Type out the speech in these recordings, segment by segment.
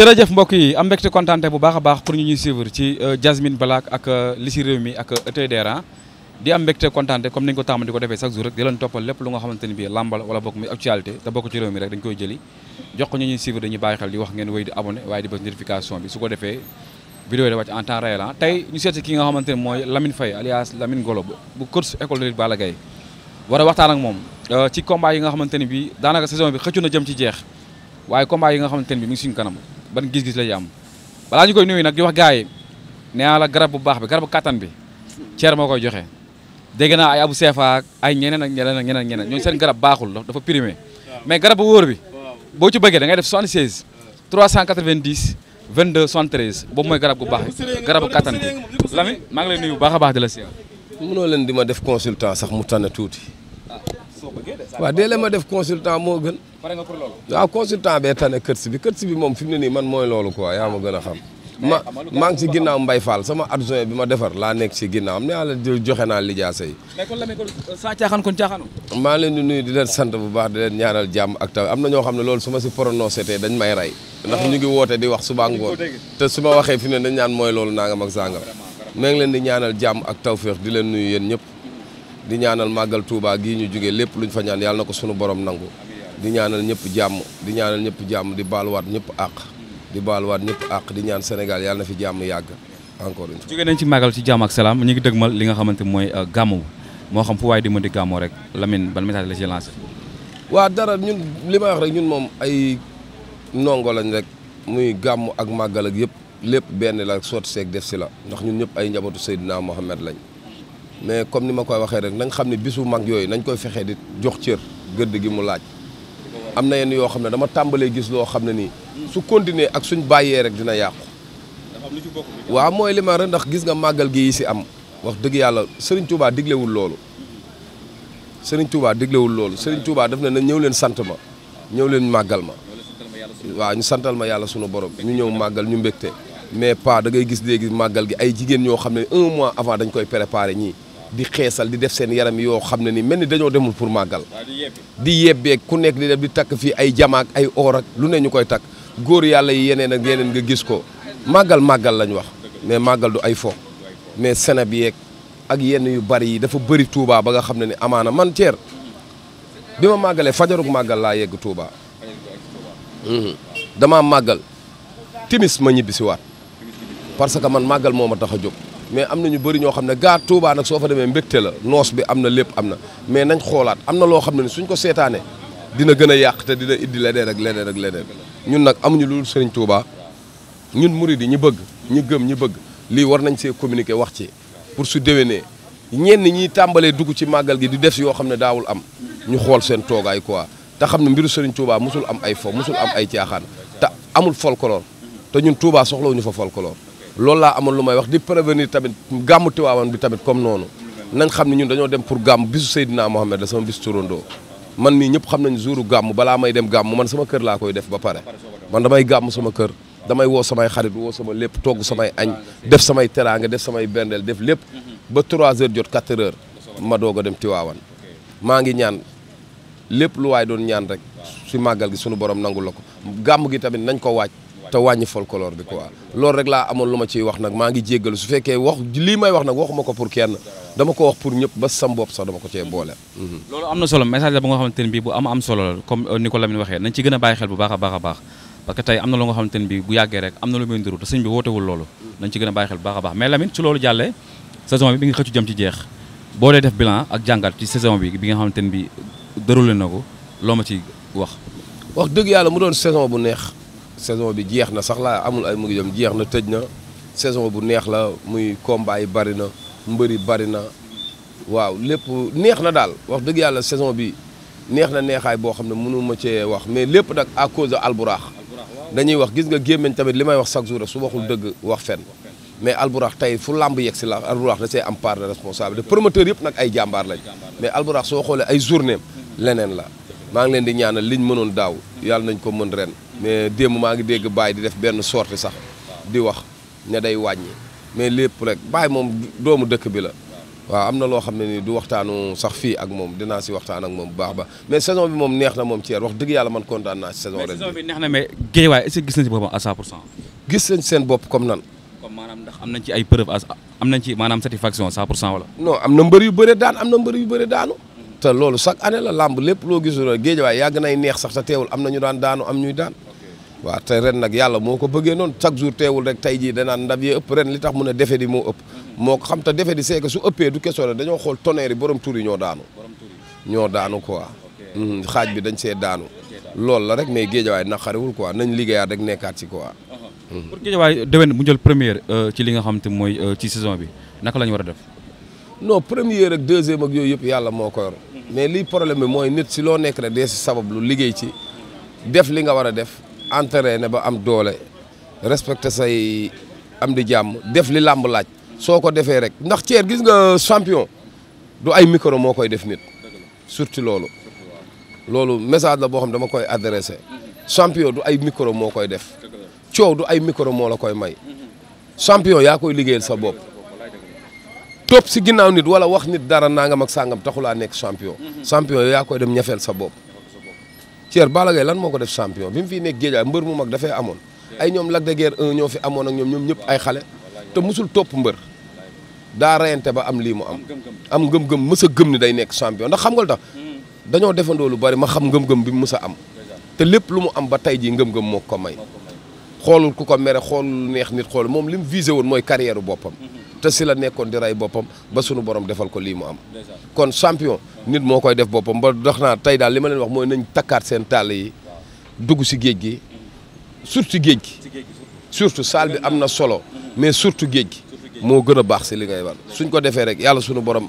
jërëjëf mbokk yi am mbégte kontaante bu baax a baax pour ñu ñuy suivre ci Jasmine Black ak li si réew mi ak ETDR di am mbégte kontaante comme ni ñu ko tàmm di ko defee chaque jour rek di leen toppal lépp lu nga xamante ni bii làmbal wala bokk muy actualité te bokk ci réew mi rek dañ koy jëli jox ko ñu ñuy suivre dañuy bàyyi xel di wax ngeen wéy di abonné waaye di bës notification bi su ko defee vidéo yi da wàcc en temps réel tey ñu seet si ki nga xamante ne mooy Lamine Faye alias Lamine Golo bu coach école de lutte Balla Gaye war a waxtaan ak moom ci combat yi nga xamante ni bii daanaka saison bi xëccu na jëm ci jeex waaye combat yi nga xamante ne bii mi ngi suñu kanam ban gis-gis lay am balaa ñu koy nuyu nag di wax gars yi nee naa la garab bu baax bi garabu kattan bi Thierre moo koy joxe dégg naa ay Abu Sefa ak ay ñeneen ak ñeneen ak ñeneen ñooñu seen garab baaxul dafa primé mais garab bu wóor bi boo ci bëggee da ngay def 76 390 22 73 boobu mooy garab bu baax bi garabu kattan bi Lamine maa ngi lay nuyu bu baax a baax di la siyaar. mënoo leen di ma def consultant sax mu tànn tuuti. waaw dee leen ma def consultant moo gën. pare nga pour loolu. waaw consultant bee tane kër bi moom fi mu ne nii man mooy loolu quoi yaa ma gën a xam. maa ngi ci ginnaaw Mbaye Fall sama adjoint bi ma defar laa nekk ci ginnaaw am na la joxe naa lijaasa yi. mais kon Lamine kon sans caaxaan kon caaxaanu. maa leen di nuyu di leen sant bu baax di leen ñaanal jàmm ak taw am na ñoo xam ne loolu su ma si prononcé tey dañ may rey. ndax ñu ngi woote di wax suba ngoon te su ma waxee fi ne dañ ñaan mooy loolu nangam ak sangam. maa ngi leen di ñaanal jàmm ak tawféex di leen nuyu yéen ñëpp di ñaanal màggal Touba gii ñu jógee lépp luñ fa ñaan yàlla na ko sunu borom nangu di ñaanal ñëpp jàmm di ñaanal ñëpp jàmm di baaluwaat ñëpp àq di baaluwaat ñëpp àq di ñaan Sénégal yàlla na fi jàmm yàgg encore une fois. jógee nañ ci màggal ci jàmm ak salaam ñu ngi dëgmal li nga xamante mooy gàmmu moo xam fu waaye di mën di gàmmoo rek Lamine ban message la ci lancé. waa dara ñun li may wax rek ñun moom ay ndongo lañ rek muy gàmm ak màggal ak yëpp lépp benn la sotti seeg def si la ndax ñun ñëpp ay njabootu Seydina Mohamed lañ mais comme ni ma koy waxee rek nañ xam ne bisu mag yooyu nañ koy fexee di jox cër gëdd gi mu laaj am na yenn yoo xam ne dama tàmbalee gis loo xam ne nii su continuer ak suñ bàyyee rek dina yàqu waaw mooy li ma rek ndax gis nga màggal gi yi si am wax dëgg yàlla Serigne Touba diglewul loolu Serigne Touba daf ne na ñëw leen sant ma ñëw leen màggal ma waaw ñu santal ma yàlla sunu borom ñu ñëw màggal ñu mbégte mais pas da ngay gis léegi màggal gi ay jigéen ñoo xam ne 1 mois avant dañ koy préparer ñii di xeesal di def seen yaram yoo xam ne ni mel ni dañoo demul pour màggal di yebbeeg ku nekk di def di takk fii ay jamaak ay or ak lu ne ñu koy takk góor yàlla yi yeneen ak yeneen nga gis ko màggal lañ wax mais màggal du ay fo mais Sénégal bi yeeg ak yenn yu bari yi dafa bëri Touba ba nga xam ne ni amaana man Thierre bi ma màggalee fajarug màggal laa yegg Touba damaa màggal timis ma ñibbi si waat parce que man màggal moo ma tax a jóg mais am na ñu bëri ñoo xam ne gaa Touba nag soo fa demee mbégte la noos bi am na lépp am na mais nañ xoolaat am na loo xam ne ni suñ ko seetaane dina gën a yàq te dina indi leneen ak leneen ak leneen ñun nag amuñu lu Serigne Touba ñun murid yi ñi bëgg ñi gëm ñi bëgg lii war nañ see communiquer wax ci pour su déwénee ñenn ñi tàmbalee dugg ci màggal gi di def yoo xam ne daawul am ñu xool seen toogaay quoi te xam ne mbiru Serigne Touba musul am ay fo musul am ay caaxaan te amul folklore te ñun Touba soxlawuñu fa folklore loolu laa amoon lu may wax di prévenir tamit gàmmu Tiwaawan bi tamit comme noonu nañ xam ne ñun dañoo dem pour gàmm bisu Seydina Mohamed la sama bis turandoo man mii ñëpp xam nañ jouru gàmm balaa may dem gàmm man sama kër laa koy def ba pare man damay gàmm sama kër damay woo samay xarit woo sama lépp togg samay añ def samay teraanga def samay bendel def lépp ba 3 heures jot 4 heures ma doog a dem Tiwaawan maa ngi ñaan lépp lu waay doon ñaan rek si màggal gi sunu borom nangul la ko gàmm gi tamit nañ ko waaj te wàññi folklore bi quoi loolu rek laa amoon lu ma ciy wax nag maa ngi jéggalu su fekkee wax lii may wax nag waxuma ko pour kenn dama ko wax pour ñëpp ba sam bopp sax dama ko cee boole. loolu am na solo message la bu nga xamante ne bii bu am solo la comme ni ko Lamine waxee nañ ci gën a bàyyi xel bu baax a baax parce que tey am na lu nga xamante ne bii bu yàggee rek am na lu muy ndiru te sëñ bi wootewul loolu nañ ci gën a bàyyi xel bu baax a baax mais Lamine su loolu jàllee saison bi ngi xëccu jëm ci jeex boo dee def bilan ak jàngat ci saison bi nga xamante ne bii déroulé na ko loo ma ci wax dëgg yàlla mu doon saison bu neex saison bi jeex na sax laa amul ay mu ngi jëm jeex na tëj na saison bu neex la muy combat yi bari na mbëri bari na waaw lépp neex na daal wax dëgg yàlla saison bi neex na neexaay boo xam ne mënu ma cee wax mais lépp nag à cause de alburax dañuy wax gis nga gémmiñ tamit li may wax chaque jour rek su waxul dëgg wax fen mais alburax tey fu làmb yegg si la alburax da see am part de responsabilité promoteur yëpp nag ay jàmbaar lañ mais alburax soo xoolee ay journée leneen la maa ngi leen di ñaanal liñ mënoon daaw yàlla nañ ko mën ren mais démb maa ngi dégg Baye di def benn sortie sax di wax ne day wàññi mais lépp rek Baye moom doomu dëkk bi la waaw am na loo xam ne ni du waxtaanu sax fii ak moom dinaa si waxtaan ak moom bu baax ba mais saison bi moom neex na moom Thier wax dëgg yàlla man kontaan naa si saison ren. mais saison bi neex na mais Guédiawaye est-ce que gis nañ ci boppam à 100%. gis nañ seen bopp comme nan. comme maanaam ndax am nañ ci ay preuve am nañ ci maanaam satisfaction 100% wala. non am na mbër yu bëre daan am na mbër yu bëre daanu. te loolu chaque année la làmb lépp loo gisul Guédiawaye yàgg nay neex sax te teewul am na ñu daan daanu am ñuy daan. waaw te ren nag yàlla moo ko bëggee noonu chaque jour teewul rek tey jii danaan ndab yee ëpp ren li tax mu ne defe di moo ëpp moo ko xam te defe di seeka su ëppee du question la dañoo xool tonnerre yi borom tur yi ñoo daanu quoi xaaj bi dañ see daanu loolu la rek mais Guédiawaye naqariwul quoi nañ liggéeyaat rek nekkaat si quoi. pour Guédiawaye déwén mu jël première ci li nga xam te mooy ci saison bi naka la ñu war a def. non première ak deuxième ak yooyu yëpp yàlla moo ko yor mais lii problème bi mooy nit si loo nekk rek dee si sabab lu liggéey ci def li nga war a def entraîné ba am doole respecté say am di jàmm def li làmb laaj soo ko defee rek ndax Thier gis nga champion du ay micro moo koy def nit surtout loolu message la boo xam dama koy adressé champion du ay micro moo koy def coow du ay micro moo la koy may champion yaa koy liggéeyal sa bopp topp si ginnaaw nit wala wax nit dara nangam ak sangam taxulaa nekk champion yaa koy dem ñafeel sa bopp Thier Balla Gaye lan moo ko def champion bi mu fi nekk Guédiawaye mbër mu mag dafay amoon ay ñoom Lac de Guiers 1 ñoo fi amoon ak ñoom ñëpp ay xale te musul topp mbër daa reyante ba am lii mu am ngëm-ngëm mës a gëm ni day nekk champion ndax xam nga lu tax dañoo defandoo lu bari ma xam ngëm-ngëm bi mu mës a am te lépp lu mu am ba tey jii ngëm-ngëm moo ko may xoolul ku ko mere xoolul neex nit xool moom li mu visé woon mooy carrière boppam te si la nekkoon di rey boppam ba sunu borom defal ko lii mu am kon champion nit moo koy def boppam ba dox naa tey daal li ma leen wax mooy nañ takkaat seen tàll yi dugg si géej gi surtout géej gi surtout salle bi am na solo mais surtout géej gi moo gën a baax si li ngay war suñ ko defee rek yàlla sunu borom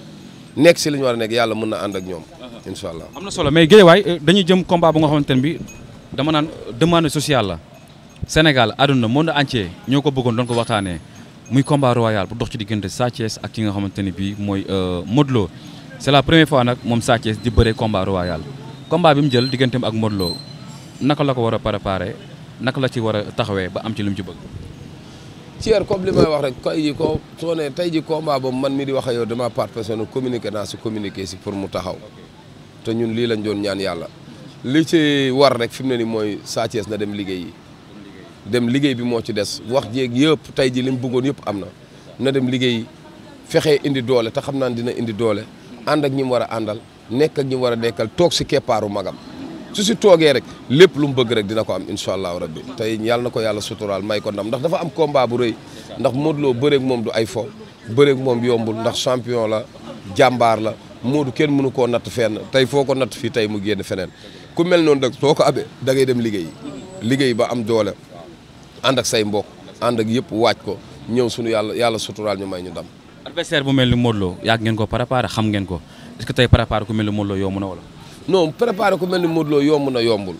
nekk si li ñu war a nekk yàlla mën na ànd ak ñoom incha allah. am na solo mais Guédiawaye dañuy jëm combat bu nga xamante ne bi dama naan demande sociale la Sénégal àdduna monde entier ñoo ko bëggoon doon ko waxtaanee muy combat royal bu dox ci diggante Sa Thiès ak ki nga xamante ne bii mooy Modou Lo c'est la première fois nag moom Sa Thiès di bëree combat royal combat bi mu jël digganteem ak Modou Lo naka la ko war a préparer naka la ci war a taxawee ba am ci li mu ci bëgg. Thier comme li may wax rek tey jii ko soo ne tey jii combat boobu man mi di wax ak yow dama part personnel communiqué naa si communiqué si pour mu taxaw te ñun lii lañ doon ñaan yàlla li ci war rek fi mu ne nii mooy Sa Thiès na dem liggéey bi moo ci des wax jéeg yëpp tey ji li mu bëggoon yëpp am na dem liggéey fexee indi doole te xam naa dina indi doole ànd ak ñi mu war a àndal nekk ak ñi mu war a nekkal toog si keppaaru magam su si toogee rek lépp lu mu bëgg rek dina ko am incha allahu rabbi tey yàlla na ko yàlla suturaal may ko ndam ndax dafa am combat bu rëy ndax Modou Lo bëreeg moom du ay fo bëreeg moom yombul ndax champion la jàmbaar la Modou kenn mënu koo natt fenn tey foo ko natt fii tey mu génn feneen ku mel noonu nag soo ko amee da ngay dem liggéey ba am doole ànd ak say mbokk ànd ak yëpp waaj ko ñëw suñu yàlla suturaal ñu may ñu ndam. adversaire bu mel ni Modou Lo yàgg ngeen ko préparé xam ngeen ko est-ce que tey préparé ku mel ni Modou Lo yomb na wala. non préparé ku mel ni Modou Lo yomb na yombul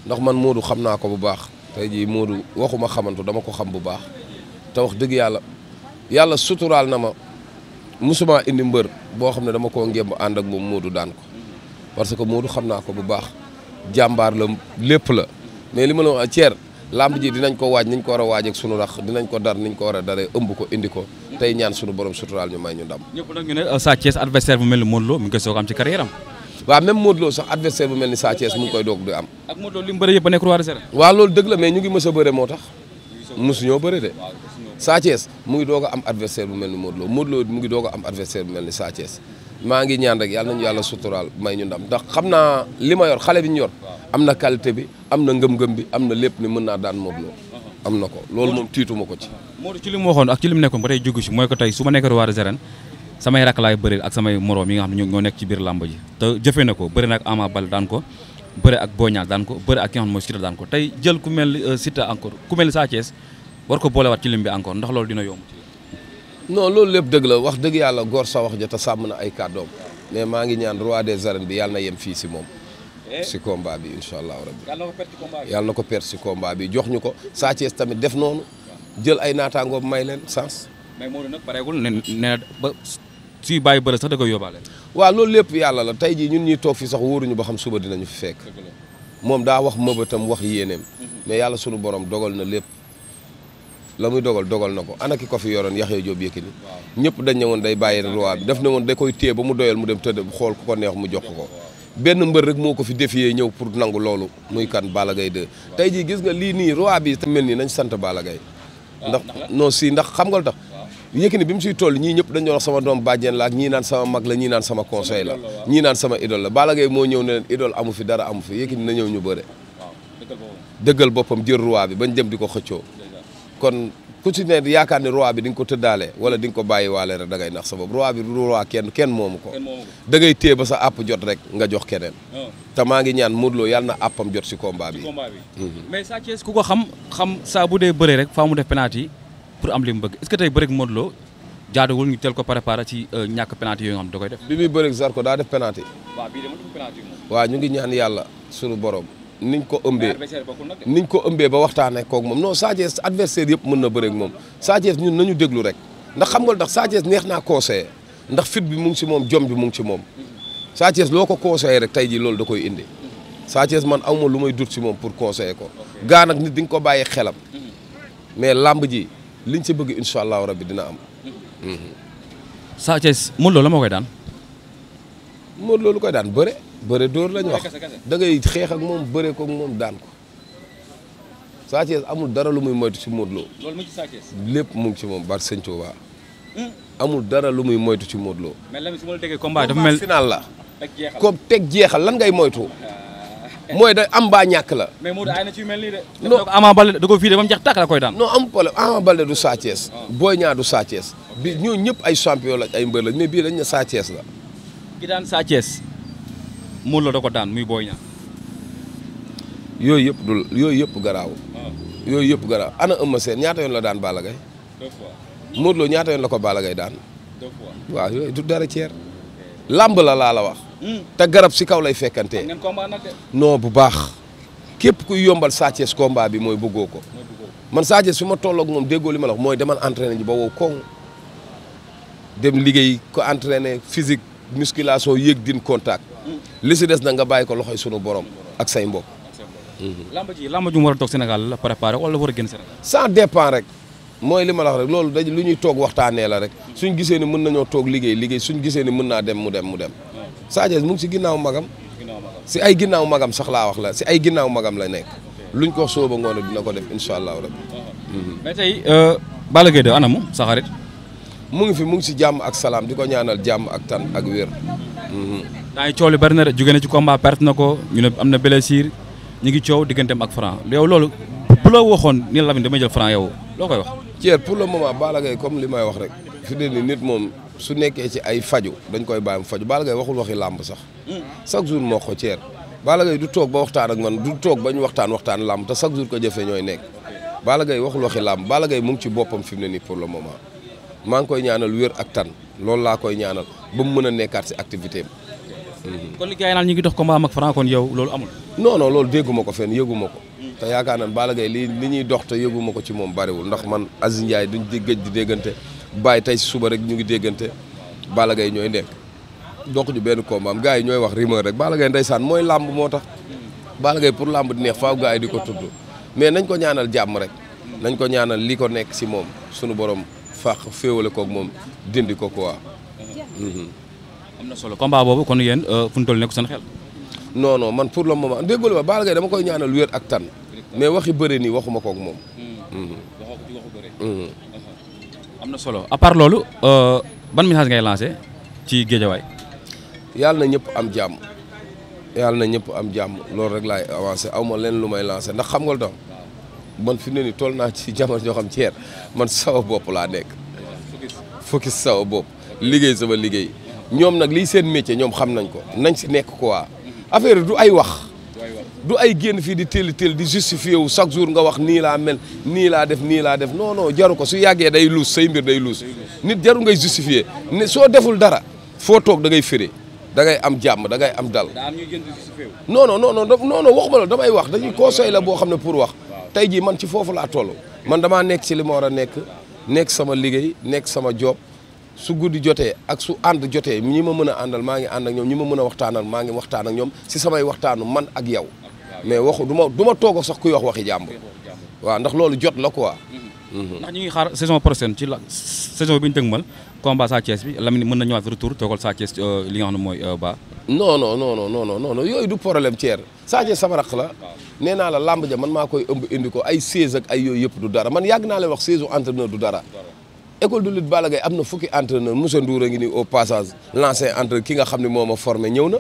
ndax man Modou xam naa ko bu baax tey jii Modou waxuma xamantu dama ko xam bu baax te wax dëgg yàlla suturaal na ma musuma indi mbër boo xam ne dama koo ngémb ànd ak moom Modou daan ko parce que Modou xam naa ko bu baax jàmbaar la lépp la mais li ma la wax Thier lamb ji dinañ ko waaj niñ ko war a waaj ak sunu rax dinañ ko dar niñ ko war a daree ëmb ko indi ko tey ñaan sunu borom suturaal ñu may ñu ndam. ñëpp nag ñu ne Sa Thiès adversaire bu mel ni Modou Lo mi ngi koy soog am ci carrière am. waaw même Modou Lo sax adversaire bu mel ni Sa Thiès mu ngi koy doog di am. ak Modou Lo li mu bëre yëpp ba nekk roi des arènes. waaw loolu dëgg la mais ñu ngi mës a bëre moo tax mosuñoo bëre de Sa Thiès mu ngi doog a am adversaire bu mel ni Modou Lo mu ngi doog a am adversaire bu mel ni Sa Thiès maa ngi ñaan rek yàlla nañu yàlla suturaal may ñu ndam ndax xam naa li ma yor xale bi ñu yor am na qualité bi am na ngëm-ngëm bi am na lépp ni mën naa daan Modou Lo am na ko loolu moom tiituma ko ci. Modou ci li mu waxoon ak ci li mu nekkoon ba tey jógu si mooy ko tey su ma nekkee roi des arènes samay rakk laay bëri ak samay moroom yi nga xam ne ñoo nekk ci biir làmb ji te jëfee na ko bëri na ak Ama Baldé daan ko bëri ak Boy Niang daan ko bëri ak ki nga xam ne mooy Siteu daan ko tey jël ku mel ni Siteu encore ku mel ni Sa Thiès war ko boolewaat ci lim bi encore ndax loolu dina yomb ci. non loolu lépp dëgg la wax dëgg yàlla góor sa wax ja te sàmm na ay kàddoom mais maa ngi ñaan roi des arènes bi yàlla na yem fii si moom si combat bi incha allahu rabbi yàlla na ko perte si combat bi jox ñu ko Sa Thiès tamit def noonu jël ay naataangoom may leen sens. mais Modou nag pareegul nee ba suy bàyyi bëre sax da koy yóbbaale. waaw loolu lépp yàlla la tey jii ñun ñuy toog fi sax wóoruñu ba xam suba dinañu fi fekk moom daa wax mëbatam wax yéeneem mais yàlla sunu borom dogal na lépp la muy dogal dogal na ko ana ki ko fi yoroon Yaxya Joob Yékini ñëpp dañ ne woon day bàyyi roi bi daf ne woon da koy téye ba mu doyal mu dem tëdd xool ku ko neex mu jox ko benn mbër rek moo ko fi défier ñëw pour nangu loolu muy kan Balla Gaye 2 tey jii gis nga lii nii roi bi mel nii nañ sant Balla Gaye ndax non si ndax xam nga lu tax Yékini bi mu siy toll ñii ñëpp dañoo wax sama doom bàjjen la ak ñii naan sama mag la ñii naan sama conseil la ñii naan sama idole la Balla Gaye moo ñëw ne leen idole amu fi dara amu fi Yékini na ñëw ñu bëre dëggal boppam jël roi bi bañ dem di ko xëccoo kon ku ci ne yaakaar ne roi bi di nga ko tëddaale wala di nga ko bàyyi waale rek da ngay nax sa bopp roi bi du roi kenn moomu ko da ngay téye ba sa àpp jot rek nga jox keneen te maa ngi ñaan Modou Lo yàlla na àppam jot si combat bi mais Sa Thiès ku ko xam saa bu dee bëree rek faa mu def penalty pour am li mu bëgg est-ce que tey bëreeg Modou Lo jaaduwul ñu teel ko préparé ci ñàkk penalty yooyu nga xam da koy def bi muy bëreeg Zarko daa def penalty waaw ñu ngi ñaan yàlla suñu borom niñ ko ëmbee ba waxtaanee koog moom non Sa Thiès adversaire yëpp mën na bëreeg moom Sa Thiès ñun nañu déglu rek ndax xam nga ndax Sa Thiès neex naa conseillé ndax fit bi mu ngi ci moom jom bi mu ngi ci moom Sa Thiès loo ko conseillé rek tey jii loolu da koy indi Sa Thiès man awma lu may dut ci moom pour conseiller ko gaa nag nit di nga ko bàyyi xelam mais làmb ji liñ ci bëgg incha allahu rabbi dina am. Sa Thiès Modou Lo la moo koy daan. Modou Lo lu koy daan bëre dóor lañ wax da ngay xeex ak moom bëre ko ak moom daan ko Sa Thiès amul dara lu muy moytu ci Modou Lo. loolu mu ci Sa Thiès. lépp mu ngi ci moom bar Sëñ Tuubaa amul dara lu muy moytu ci Modou Lo. mais lan su ma la déggee combat dafa mel final la. comme teg jeexal lan ngay moytu. mooy da am baa ñàkk la. mais Modou ay na ci mel nii de. non Ama Baldé da ko fii de ba mu jeex tàkk la koy daan. non amul problème Ama Baldé du Sa Thiès. Boy Niang du Sa Thiès. bi ñooñu ñëpp ay champion la ay mbër la mais bii dañ ne Sa Thiès la. ki daan Sa Thiès Modou Lo da ko daan muy Boy Niang. yooyu yëpp garaaw. yooyu yëpp garaaw ana Eumeu Sène ñaata yoon la daan Balla Gaye. 2 fois. Modou Lo ñaata yoon la ko Balla Gaye daan. 2 fois. waaw yooyu du dara ceer. lamb la laa la wax. te garab si kaw lay fekkantee. ngeen combat nag de. non bu baax. képp kuy yombal Sa Thiès combat bi mooy bëggoo ko. man Sa Thiès fi ma toll ak moom déggoo li ma la wax mooy demal entraîné ji ba wow koŋ. dem liggéey ko entraîné physique musculation yéeg din contact. li si des na nga bàyyi ko loxoy sunu borom ak say mbokk. lamb ju mu war a toog Sénégal la préparé wala war a génn Sénégal. ça dépend rek mooy li ma la wax rek loolu lu ñuy toog waxtaanee la rek suñ gisee ni mën nañoo toog liggéey suñ gisee ni mën naa dem mu dem. Sa Thiès mu ngi si ginnaaw magam. si ay ginnaaw magam sax laa wax la si ay ginnaaw magam la nekk luñ ko sóoba ngoon dina ko def incha allahu rabbi. mais tey Balla Gaye 2 anamu sa xarit. mu ngi si jàmm ak salaam di ko ñaanal jàmm ak tan ak wér. daa ngi coow li bari na de jóge na ci combat perte na ko ñu ne am na blessure ñu ngi coow digganteem ak Franc yow loolu bu la waxoon ni la damay jël Franc yow loo koy wax. Thier pour le moment Balla Gaye comme li may wax rek fi de ni nit moom su nekkee ci ay faju dañ koy bàyyi mu faju Balla Gaye waxul waxi làmb sax chaque jour moo ko Thier Balla Gaye du toog ba waxtaan ak man du toog ba ñu waxtaan làmb te chaque jour ko jëfee ñooy nekk Balla Gaye waxul waxi làmb Balla Gaye mu ngi ci boppam fi mu ne nii pour le moment maa ngi koy ñaanal wér ak tan loolu laa koy ñaanal ba mu mën a nekkaat si activité am. kon li gars yi naan ñu ngi dox combat am ak Franc kon yow loolu amul. non loolu dégguma ko fenn yëguma ko te yaakaar naa Balla Gaye li ñuy dox te yëguma ko ci moom bariwul ndax man Aziz Ndiaye duñ gëj di déggante bàyyi tey si suba rek ñu ngi déggante Balla Gaye ñooy nekk dox ñu benn combat am gars yi ñooy wax rumeur rek Balla Gaye ndeysaan mooy làmb moo tax Balla Gaye pour làmb di neex faaw gars yi di ko tudd mais nañ ko ñaanal jàmm rek nañ ko ñaanal li ko nekk si moom sunu borom faax féewale koog moom dindi ko quoi. am na solo combat boobu kon yéen fu ñu toll nekk seen xel. non man pour le moment déggoo ma Balla Gaye dama koy ñaanal wér ak tan mais waxi bëre nii waxuma koog moom. am na solo à part loolu ban message ngay lancé ci géejawaay. yàlla na ñëpp am jàmm yàlla na ñëpp am jàmm loolu rek laay avancé aw ma leen lu may lancé ndax xam nga lu tax man fi mu ne nii toll naa ci jamono joo xam Thier man sawa bopp laa nekk. focus sawa bopp liggéey sama liggéey ñoom nag lii seen métier ñoom xam nañ ko nañ si nekk quoi affaire du ay wax. du ay génn fii di teel di justifié wu chaque jour nga wax nii laa mel nii laa def non jaru ko su yàggee day luus say mbir day luus nit jaru ngay justifié ne soo deful dara foo toog da ngay firi da ngay am jàmm da ngay am dal. non waxuma la damay wax dañuy conseil la boo xam ne pour wax tey jii man ci foofu laa toll man damaa nekk ci li ma war a nekk sama liggéey nekk sama job su guddi jotee ak su ànd jotee ñi ma mën a àndal maa ngi ànd ak ñoom ñi ma mën a waxtaanal maa ngi waxtaan ak ñoom si samay waxtaanu man ak yow mais waxu du ma toog sax kuy wax waxi jàmbur waaw ndax loolu jot la quoi ndax ñu ngi xaar saison prochaine ci la saison bi ñu tëgmal combat Sa Thiès bi Lamine mën na ñëwaat retour toogal Sa Thiès li nga xam ne mooy ba. non yooyu du problème Thier Sa Thiès sama rakk la nee naa la làmb ja man maa koy ëmb indi ko ay 16 ak ay yooyu yëpp du dara man yàgg naa leen wax saison entraîneur du dara. école de lutte Balla Gaye am na fukki entraîneur monsieur Ndour a ngi nii au passage l'ancien entraîneur ki nga xam ne moo ma formé ñëw na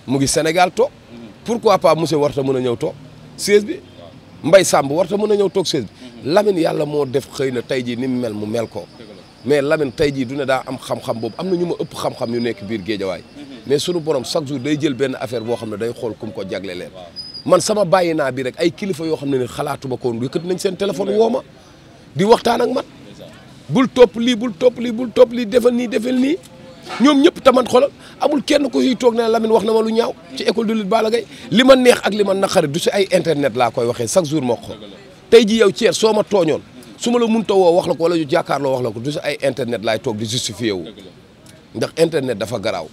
mu ngi Sénégal toog pourquoi pas monsieur warta mën a ñëw toog 16 bi Mbaye Samb warta mën a ñëw toog 16 bi Lamine yàlla moo def xëy na tey jii ni mu mel mu mel ko mais Lamine tey jii du ne daa am xam-xam boobu am na ñu ma ëpp xam-xam yu nekk biir géejawaay mais sunu borom chaque jour day jël benn affaire boo xam ne day xool kum ko jagle leen man sama bàyyi naa bi rek ay kilifa yoo xam ne ni xalaatuma ko woon yëkkati nañ seen téléphone woo ma di waxtaan ak man bul topp lii bul topp lii bul topp lii defal nii ñoom ñëpp taman xoolal amul kenn ku siy toog ne Lamine wax na ma lu ñaaw ci école de lutte Balla Gaye li ma neex ak li ma naqari du si ay internet laa koy waxee chaque jour moo ko tey ji yow Thier soo ma tooñoon su ma la mënta woo wax la ko wala ñu jàkkaarloo wax la ko du si ay internet laay toog di justifié wu ndax internet dafa garaaw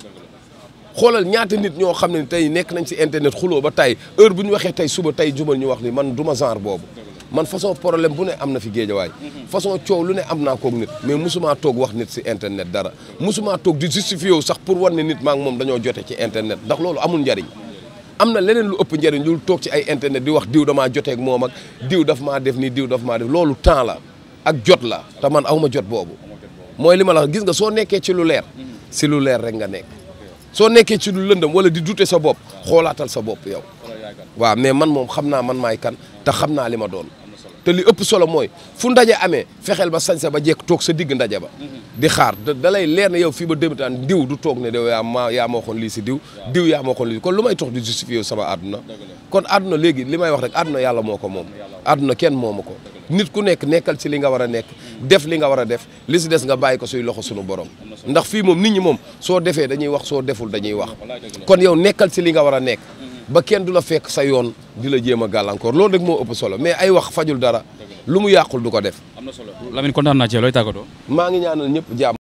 xoolal ñaata nit ñoo xam ne tey nekk nañ si internet xuloo ba tey heure bu ñu waxee tey suba tey jumal ñu wax ni man du ma genre boobu man façon problème bu ne am na fi géejawaay façon coow lu ne am naa koog nit mais musumaa toog wax nit si internet dara musumaa toog di justifié wu sax pour wan ne nit maa ngi moom dañoo jote ci internet ndax loolu amul njariñ am na leneen lu ëpp njariñ lu toog ci ay internet di wax diw damaa joteeg moom ak diw daf maa def nii diw daf maa def loolu temps la ak jot la te man awma jot boobu mooy li ma la gis nga soo nekkee ci lu leer si lu leer rek nga nekk soo nekkee ci lu lëndëm wala di dute sa bopp xoolaatal sa bopp yow waaw mais man moom xam naa man maay kan te xam naa li ma doon te li ëpp solo mooy fu ndaje amee fexeel ba sañse ba jekk toog sa digg ndaje ba di xaar da lay leer ne yow fii ba démitaan diw du toog ne yow yaa ma waxoon lii si diw yaa ma waxoon lii kon lu may tox di justifier sama àdduna kon àdduna léegi li may wax rek àdduna yàlla moo ko moom àdduna kenn moomu ko nit ku nekk nekkal ci li nga war a nekk def li nga war a def li si des nga bàyyi ko suy loxo sunu borom ndax fii moom nit ñi moom soo defee dañuy wax soo deful dañuy wax kon yow nekkal ci li nga war a nekk ba kenn du la fekk sa yoon di la jéem a gàllankoor loolu rek moo ëpp solo mais ay wax fajul dara lu mu yàqul du ko def. am na solo Lamine kontaan naa ci looy tàggatoo. maa ngi ñaanal ñëpp jàmm.